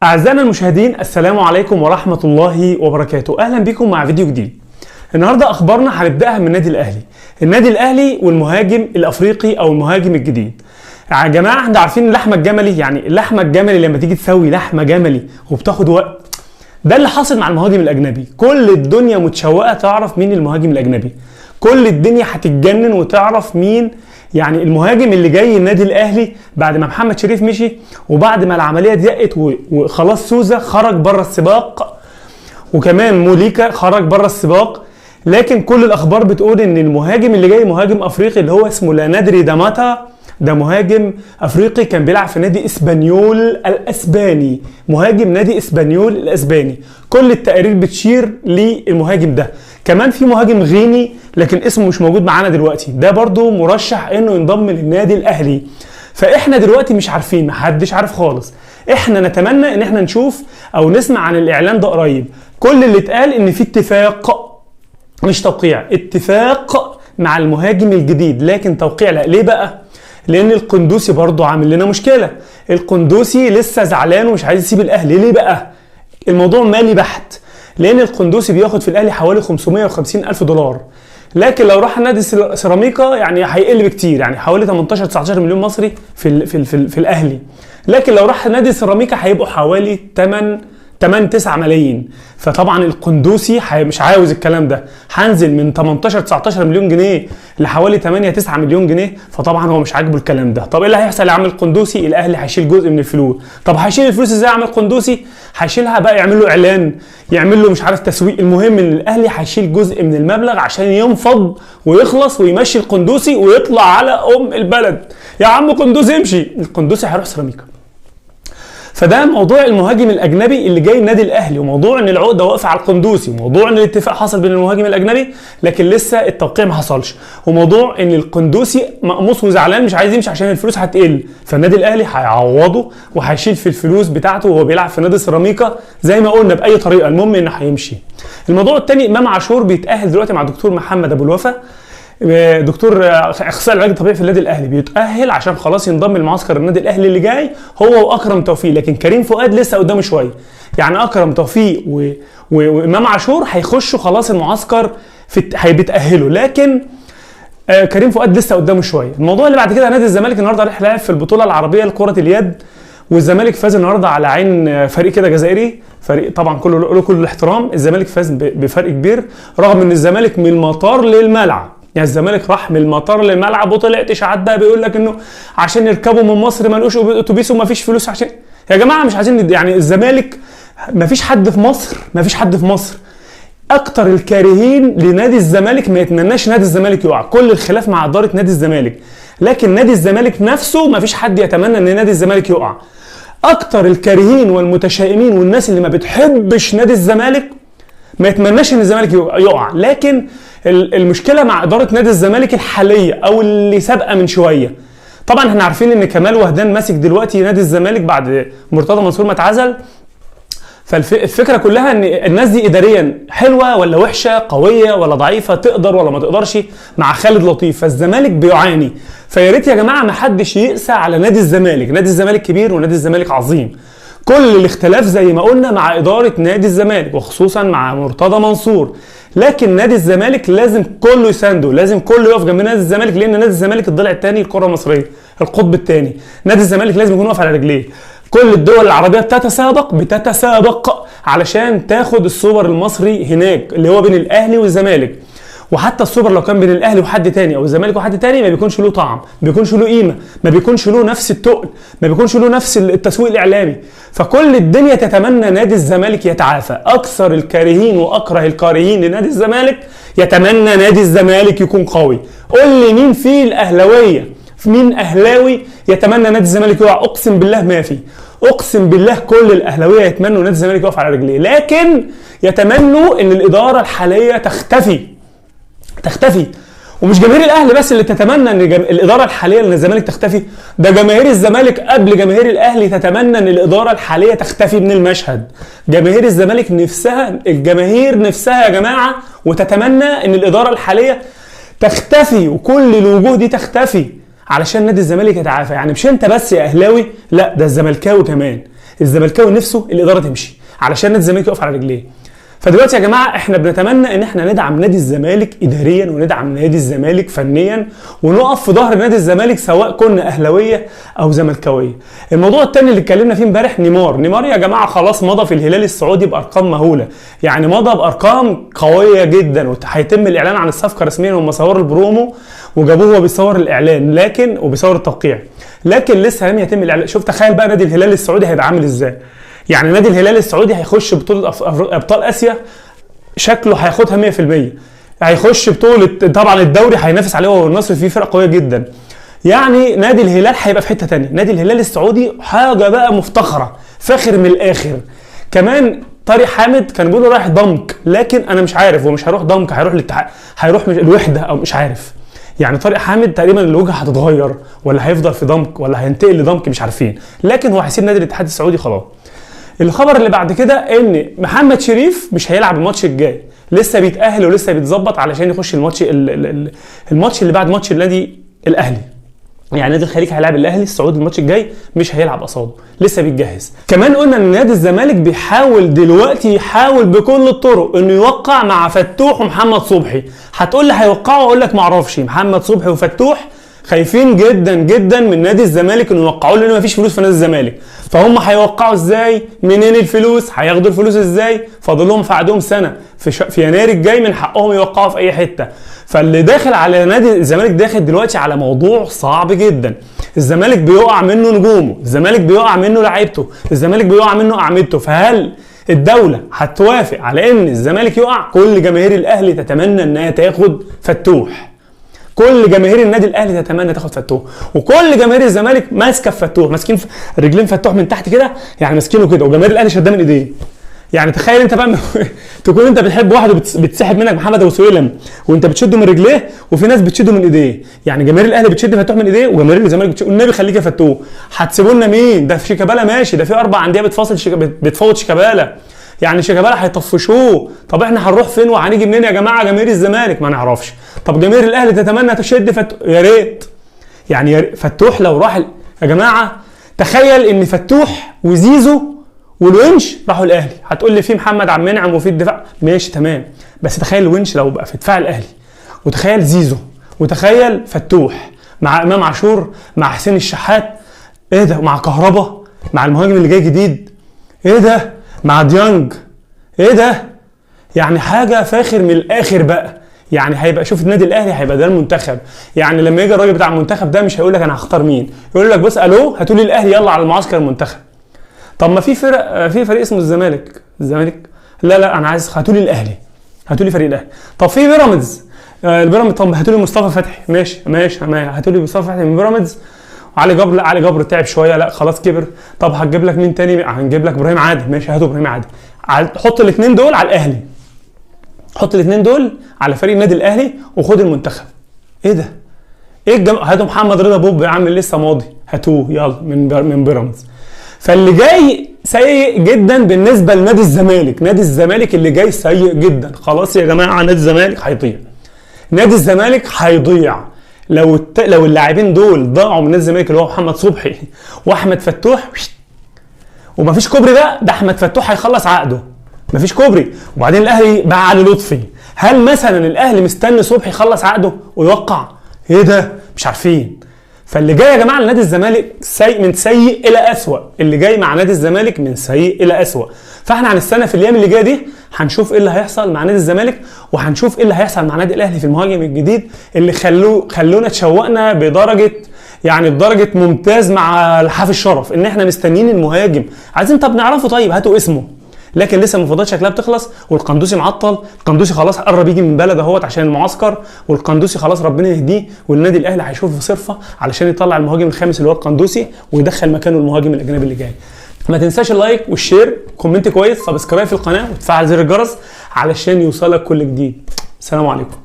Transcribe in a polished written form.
أعزائنا المشاهدين، السلام عليكم ورحمة الله وبركاته. أهلا بكم مع فيديو جديد. النهاردة أخبارنا هنبدأها من النادي الأهلي. النادي الأهلي والمهاجم الأفريقي أو المهاجم الجديد. يا جماعة احنا عارفين اللحمة الجملي، يعني اللحمة الجملي لما تيجي تسوي لحمة جملي وبتاخد وقت، ده اللي حاصل مع المهاجم الأجنبي. كل الدنيا متشوقة تعرف مين المهاجم الأجنبي، كل الدنيا هتتجنن وتعرف مين يعني المهاجم اللي جاي النادي الاهلي بعد ما محمد شريف مشي وبعد ما العملية ضيقت وخلاص سوزا خرج بره السباق، وكمان موليكا خرج بره السباق. لكن كل الاخبار بتقول ان المهاجم اللي جاي مهاجم افريقي اللي هو اسمه لانادري داماتا. ده مهاجم افريقي كان بيلعب في نادي اسبانيول الاسباني، مهاجم نادي اسبانيول الاسباني. كل التقارير بتشير للمهاجم ده. كمان في مهاجم غيني لكن اسمه مش موجود معانا دلوقتي، ده برضو مرشح انه ينضم للنادي الاهلي. فاحنا دلوقتي مش عارفين، محدش عارف خالص. احنا نتمنى ان احنا نشوف او نسمع عن الاعلان ده قريب. كل اللي اتقال ان في اتفاق، مش توقيع، اتفاق مع المهاجم الجديد، لكن توقيع لا. ليه بقى؟ لان القندوسي برضو عامل لنا مشكلة. القندوسي لسه زعلان ومش عايز يسيب الاهلي. ليه بقى؟ الموضوع مالي بحت، لان القندوسي بياخد في الاهلي حوالي 550 الف دولار، لكن لو راح نادي سيراميكا يعني هيقل بكتير، يعني حوالي 18 19 مليون مصري في ال في ال في, ال في الاهلي. لكن لو راح نادي سيراميكا هيبقوا حوالي 8 9 ملايين. فطبعا القندوسي مش عاوز الكلام ده، هنزل من 18 19 مليون جنيه لحوالي 8 9 مليون جنيه، فطبعا هو مش عاجبه الكلام ده. طب ايه اللي هيحصل يا عم القندوسي؟ الاهلي هيشيل جزء من الفلوس. طب هيشيل الفلوس ازاي يا عم القندوسي؟ هيشيلها بقى يعمل له اعلان، يعمل له مش عارف تسويق. المهم ان الاهلي هيشيل جزء من المبلغ عشان ينفض ويخلص ويمشي القندوسي ويطلع على ام البلد. يا عم قندوسي امشي، القندوسي هيروح سيراميكا. فده موضوع المهاجم الاجنبي اللي جاي النادي الاهلي، وموضوع ان العقدة واقفة على القندوسي، وموضوع ان الاتفاق حصل بين المهاجم الاجنبي لكن لسه التوقيع ما حصلش، وموضوع ان القندوسي مقموص وزعلان مش عايز يمشي عشان الفلوس هتقل. فالنادي الاهلي هيعوضه وهيشيل في الفلوس بتاعته وهو بيلعب في نادي سيراميكا زي ما قلنا باي طريقه، المهم انه هيمشي. الموضوع الثاني، امام عاشور بيتاهل دلوقتي مع دكتور محمد ابو الوفا، دكتور اخصائي العلاج الطبيعي في النادي الاهلي، بيتاهل عشان خلاص ينضم لمعسكر النادي الاهلي اللي جاي هو واكرم توفيق. لكن كريم فؤاد لسه قدامه شوية، يعني اكرم توفيق وامام عاشور هيخشوا خلاص المعسكر هيتاهلوا، لكن كريم فؤاد لسه قدامه شوية. الموضوع اللي بعد كده، نادي الزمالك النهارده رايح لعب في البطولة العربية لكرة اليد، والزمالك فاز النهارده على عين فريق كده جزائري، فريق طبعا كله له كل الاحترام. الزمالك فاز بفرق كبير، رغم ان الزمالك من المطار للملعب، يعني الزمالك راح من المطار للملعب وطلعت اشاعات بقى بيقول لك انه عشان يركبوا من مصر ما لقوش اتوبيس وما فيش فلوس. عشان يا جماعة مش عايزين، يعني الزمالك ما فيش حد في مصر، ما فيش حد في مصر اكتر الكارهين لنادي الزمالك ما يتمناش نادي الزمالك يقع. كل الخلاف مع ادارة نادي الزمالك، لكن نادي الزمالك نفسه ما فيش حد يتمنى ان نادي الزمالك يقع. اكتر الكارهين والمتشائمين والناس اللي ما بتحبش نادي الزمالك ما يتمناش ان الزمالك يقع. لكن المشكلة مع ادارة نادي الزمالك الحالية او اللي سابقه من شوية. طبعا احنا عارفين ان كمال وهدان ماسك دلوقتي نادي الزمالك بعد مرتضى منصور ما اتعزل. فالفكرة كلها ان الناس دي اداريا حلوة ولا وحشة، قوية ولا ضعيفة، تقدر ولا ما تقدرش مع خالد لطيف. فالزمالك بيعاني. فيا ريت يا جماعة ما حدش يقسى على نادي الزمالك. نادي الزمالك كبير ونادي الزمالك عظيم. كل الاختلاف زي ما قلنا مع إدارة نادي الزمالك وخصوصا مع مرتضى منصور، لكن نادي الزمالك لازم كله يسانده، لازم كله يقف جنب نادي الزمالك، لأن نادي الزمالك الضلع الثاني الكرة المصرية، القطب الثاني. نادي الزمالك لازم يكون واقف على رجليه. كل الدول العربية بتتسابق علشان تاخد السوبر المصري هناك اللي هو بين الأهلي والزمالك. وحتى السوبر لو كان بين الاهلي وحد تاني او الزمالك وحد تاني ما بيكونش له طعم، ما بيكونش له قيمة، ما بيكونش له نفس التقل، ما بيكونش له نفس التسويق الاعلامي. فكل الدنيا تتمنى نادي الزمالك يتعافى. اكثر الكارهين واكره الكارهين لنادي الزمالك يتمنى نادي الزمالك يكون قوي. قول لي مين فيه الاهلاوية، مين اهلاوي يتمنى نادي الزمالك يقع؟ اقسم بالله ما في. اقسم بالله كل الاهلاوية يتمنوا نادي الزمالك يقف على رجليه، لكن يتمنوا ان الادارة الحالية تختفي. ومش جماهير الاهلي بس اللي تتمنى ان الادارة الحالية لان الزمالك تختفي، ده جماهير الزمالك قبل جماهير الاهلي تتمنى ان الادارة الحالية تختفي من المشهد. جماهير الزمالك نفسها، الجماهير نفسها يا جماعة، وتتمنى ان الادارة الحالية تختفي وكل الوجوه دي تختفي علشان نادي الزمالك يتعافى. يعني مش انت بس يا اهلاوي، لا ده الزملكاوي كمان. الزملكاوي نفسه الادارة تمشي علشان نادي الزمالك يقف على رجليه. فدلوقتي يا جماعة احنا بنتمنى ان احنا ندعم نادي الزمالك اداريا وندعم نادي الزمالك فنيا ونقف في ظهر نادي الزمالك سواء كنا اهلاويه او زملكاويه. الموضوع الثاني اللي اتكلمنا فيه امبارح نيمار. نيمار يا جماعة خلاص مضى في الهلال السعودي بارقام مهولة، يعني مضى بارقام قوية جدا، وهيتم الاعلان عن الصفقة رسميا. هم صوروا البرومو وجابوه وهو بيصور الاعلان لكن وبيصور التوقيع، لكن لسه لم يتم الاعلان. شوف تخيل بقى نادي الهلال السعودي هيبقى عامل ازاي. يعني نادي الهلال السعودي هيخش بطولة أبطال آسيا شكله هياخدها 100%، هيخش بطولة طبعا الدوري هينافس عليه هو والنصر، فيه فرق قوية جدا. يعني نادي الهلال هيبقى في حتة تانية، نادي الهلال السعودي حاجة بقى مفتخرة فاخر من الآخر. كمان طارق حامد كان بيقولوا رايح ضمك، لكن أنا مش عارف هو مش هيروح ضمك، هيروح الاتحاد، هيروح الوحدة أو مش عارف. يعني طارق حامد تقريبا الوجهة هتتغير، ولا هيفضل في ضمك ولا هينتقل لضمك مش عارفين، لكن هو هيسيب نادي الاتحاد السعودي خلاص. الخبر اللي بعد كده ان محمد شريف مش هيلعب الماتش الجاي، لسه بيتأهل ولسه بيتظبط علشان يخش الماتش الماتش اللي بعد ماتش النادي الاهلي. يعني نادي الخليج هيلعب الاهلي السعودي الماتش الجاي، مش هيلعب قصاده، لسه بيتجهز. كمان قلنا ان نادي الزمالك بيحاول دلوقتي، يحاول بكل الطرق انه يوقع مع فتوح ومحمد صبحي. هتقول لي هيوقعوا؟ اقول لك معرفش. محمد صبحي وفتوح خايفين جدا جدا من نادي الزمالك انه يوقعوا، لان مفيش فلوس في نادي الزمالك. فهم هيوقعوا ازاي؟ منين الفلوس؟ هياخدوا الفلوس ازاي؟ فاضل لهم في عقدهم سنة، في يناير الجاي من حقهم يوقعوا في اي حتة. فاللي داخل على نادي الزمالك داخل دلوقتي على موضوع صعب جدا. الزمالك بيقع منه نجومه، الزمالك بيقع منه لعيبته، الزمالك بيقع منه اعمدته. فهل الدولة هتوافق على ان الزمالك يقع؟ كل جماهير الاهلي تتمنى انها تاخد فتوح، كل جماهير النادي الاهلي تتمنى تاخد فتوح، وكل جماهير الزمالك ماسكه في فتوح، ماسكين رجلين فتوح من تحت كده، يعني ماسكينه كده، وجماهير الاهلي شداه من ايديه. يعني تخيل انت بقى تكون انت بتحب واحد وبتسحب منك محمد ابو سويلم وانت بتشده من رجليه، وفي ناس بتشده من ايديه. يعني جماهير الاهلي بتشد فتوح من ايديه، وجماهير الزمالك بتشد. والنبي خليك يا فتوح، هتسيبوا لنا مين؟ ده في شيكابالا ماشي، ده في 4 اندية بتفاصل بتفوت شيكابالا، يعني شيكابالا هيطفشوه. طب احنا هنروح فين وهنيجي منين يا جماعة؟ جماهير الزمالك ما نعرفش. طب جماهير الاهلي تتمنى تشد فتوح، يا ريت. يعني فتوح لو راح يا جماعة، تخيل ان فتوح وزيزو والونش راحوا الاهلي. هتقول لي في محمد عبد المنعم وفي الدفاع، ماشي تمام، بس تخيل الونش لو بقى في دفاع الاهلي، وتخيل زيزو، وتخيل فتوح مع امام عاشور، مع حسين الشحات، ايه ده، مع كهربا، مع المهاجم اللي جاي جديد، ايه ده، مع ديانج، ايه ده، يعني حاجة فاخر من الاخر بقى. يعني هيبقى شوف النادي الاهلي هيبقى ده المنتخب. يعني لما يجي الراجل بتاع المنتخب ده مش هيقول لك انا هختار مين، يقول لك بص الو هاتوا لي الاهلي يلا على المعسكر المنتخب. طب ما في فرق، في فريق اسمه الزمالك، الزمالك لا لا انا عايز هاتوا لي الاهلي، هاتوا لي فريق الاهلي. طب في بيراميدز، البيراميدز طب هاتوا لي مصطفى فتحي، ماشي ماشي هاتوا لي مصطفى فتحي من بيراميدز. علي جبر، لا علي جبر تعب شوية، لا خلاص كبر. طب هتجيب لك مين تاني؟ هنجيب لك ابراهيم عادل، ماشي هاتوا ابراهيم عادل. حط الاثنين دول على الاهلي، حط الاثنين دول على فريق النادي الاهلي وخد المنتخب. ايه ده؟ ايه هاتوا محمد رضا بوب يا عم لسه ماضي، هاتوه يلا من بيراميدز. فاللي جاي سيء جدا بالنسبة لنادي الزمالك، نادي الزمالك اللي جاي سيء جدا. خلاص يا جماعة نادي الزمالك هيضيع، نادي الزمالك هيضيع لو اللاعبين دول ضاعوا من نادي الزمالك، اللي هو محمد صبحي واحمد فتوح، ومفيش كوبري بقى، ده احمد فتوح هيخلص عقده، مفيش كوبري. وبعدين الاهلي باع علي لطفي، هل مثلا الاهلي مستني صبحي يخلص عقده ويوقع؟ ايه ده؟ مش عارفين. فاللي جاي يا جماعة لنادي الزمالك سيء، من سيء الى اسوأ، اللي جاي مع نادي الزمالك من سيء الى اسوأ. فاحنا هنستنى في الايام اللي جاية دي، هنشوف ايه اللي هيحصل مع نادي الزمالك، وهنشوف ايه اللي هيحصل مع نادي الاهلي في المهاجم الجديد اللي خلونا تشوقنا بدرجة، يعني بدرجة ممتاز مع لحاف الشرف، ان احنا مستنيين المهاجم، عايزين طب نعرفه، طيب هاتوا اسمه. لكن لسه المفاوضات شكلها بتخلص، والقندوسي معطل، القندوسي خلاص قرب يجي من بلد اهوت عشان المعسكر، والقندوسي خلاص ربنا يهديه، والنادي الاهلي هيشوف صرفه علشان يطلع المهاجم الخامس اللي هو القندوسي ويدخل مكانه المهاجم الاجنبي اللي جاي. ما تنساش ال like وال share، comment كويس، subscribe في القناة، وتفعل زر الجرس علشان يوصلك كل جديد. السلام عليكم.